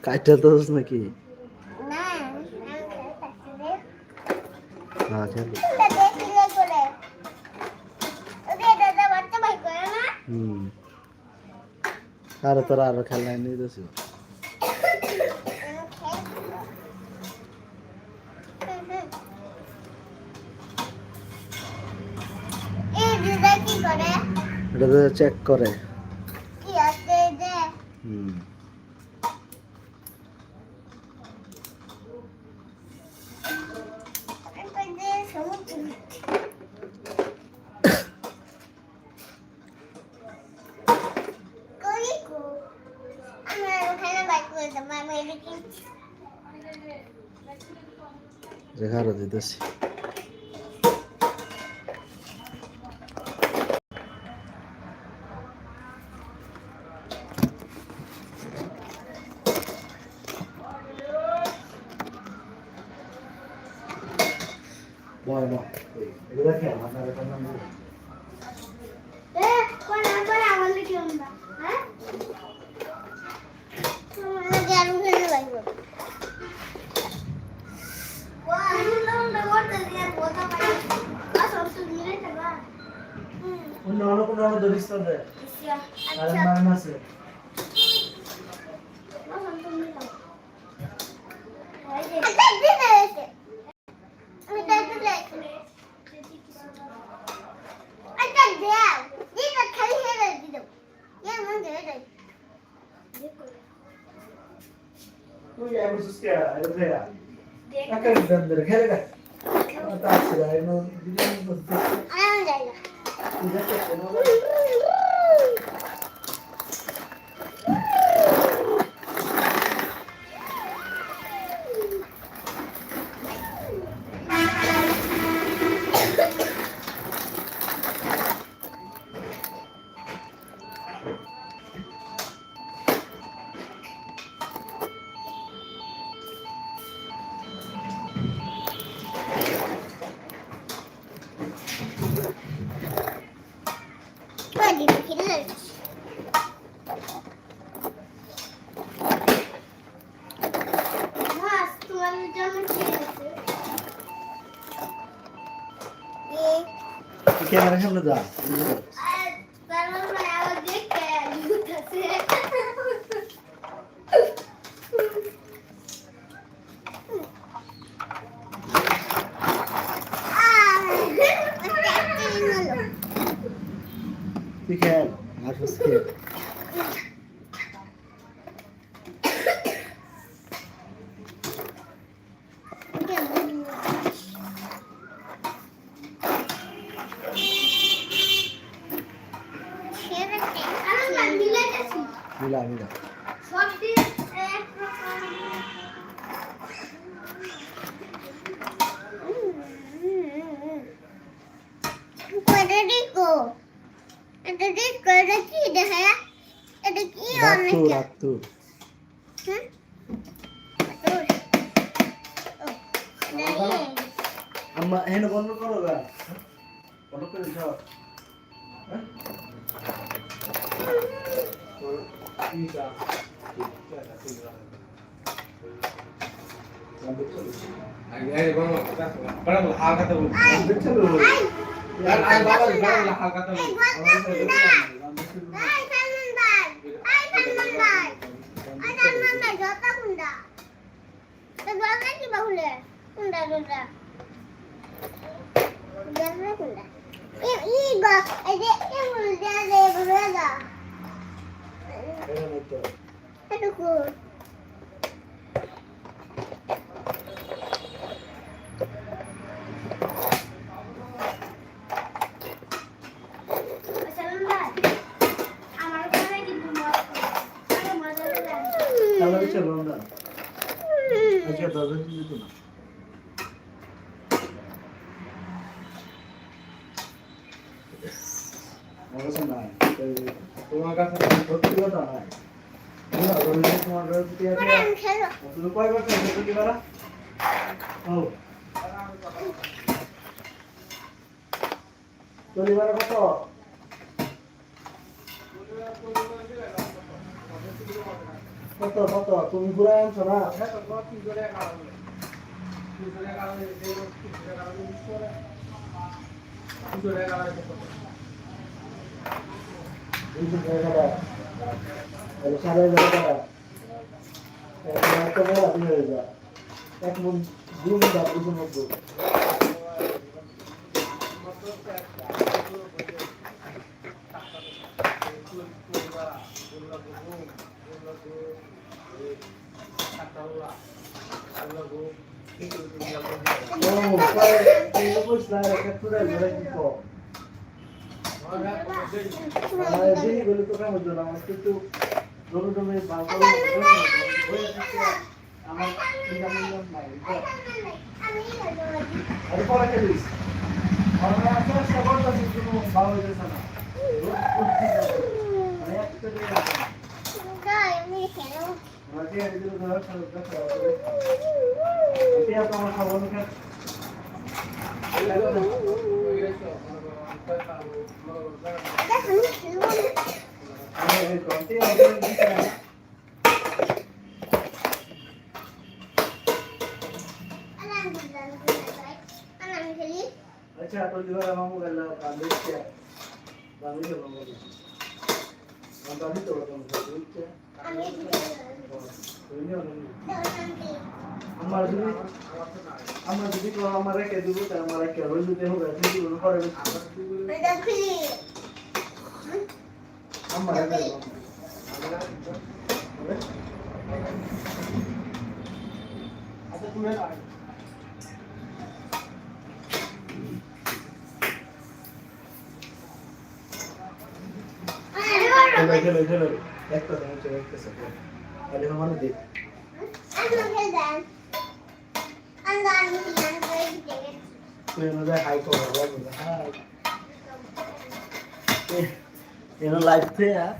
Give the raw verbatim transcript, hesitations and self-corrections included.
কাইটা তো নাকি? না, আমি খেলতেছি রে। হ্যাঁ, খেলো। এটা দেখলে করে। ওকে, এটা তো বাচ্চা ভাই করে না? হুম। আরে তোরা আরো খেলনা নিয়ে যাচ্ছি। এই দুধে কি করে? এটা তো চেক করে। কি আছে এই যে? হুম। এই যে সমুদ্র। করি কো। আমার ওখানে বাইক করে দেবো, আমি এদিকে। রেখা আরো দিতেছি। বয়, বয়। এগুলা কি আমার না, এটার নাম কি? এ, কোন নাম্বার আমার লিখে আমরা? হ্যাঁ? আমার লিখে আমি খেলে লাগবো। ও, আমি তো মনে করতে যে বোঝা পাই। আর সব তো মিলে যাবা। হুম। অন্য, অন্য কোনো আরো ধরিস তো দে। আচ্ছা। আরে আচ্ছা। মান আছে। ও, সব তো মিলে যাবা। আচ্ছা, দিয়ে দে। মাছ তোমার জন্য খেয়েছে। এই ক্যামেরার সামনে যা। আর তার মানে আবার দেখতে লুকাচ্ছে। তুই খেল, আসুস খেল। মিলা, মিলা। কয়টা ডিস্কো? এটা ডিস্কো, এটা কি দেখা? এটা কি? রাতু, অনেক রাতু। হুম? রাতু। ও, এটা ইয়ে। আম্মা, এখানে বন্ধ করো গা। বন্ধ করে দাও। হ্যাঁ? তো, কি যা? আমার কাছে নাই। এই, তোমার কাছে নাই, সত্যি কথা নাই। বুঝলা? ওই যে তোমার কাছে কি আছে? তুমি কয়বার খেয়েছো চল্লিশ বার? ও। চল্লিশ বার কত? কত, কত? তুমি ঘুরে আনছো না? দুইশো টাকা। তাহলে সাড়ে এগারো টাকা। এখন একটা বড় হাতি হয়ে যায়। এক মন, দুই মন ডাবল মন। ও, কয়, তুই তো কইস না, একটা চুড়াই ধরে কি কর? আমার এই জিনিসগুলো তো কামড় দিল, আমার কিন্তু জমি জমি বাল করে আমার ইনকাম ইনকাম নাই, বুঝছো? আরে পরে খেলিস। আমরা চেষ্টা করতেছি, কোনো ভালো হইতেছে না। রোজ করছি না। মানে, একটা দিন আছে না। ওরা যে একদিন ধরে খেলতে খেলা করে। এটা তো আমার খবর মুখে। আরে, এই ঘন্টি আমাদের দিকে না। আচ্ছা, তো দিবার আমার মোবাইল না, বান্ধব কি? বান্ধব কি? বান্ধব তো ওরকম হচ্ছে। আমার যদি, আমার যদি কেউ আমার রেখে দিব, তাই আমার রেখে রইল, দেহ ব্যথা দিব, ঘরে আমার রেখে দিব। আচ্ছা, তুমি খেলো, খেলো, খেলো। একটা সেকেন্ড, একটা সেকেন্ড। আরে, আমার দেখ। তুই আমাদের হাই কর, হাই। এ, এনো লাইভ থেকে, হ্যাঁ?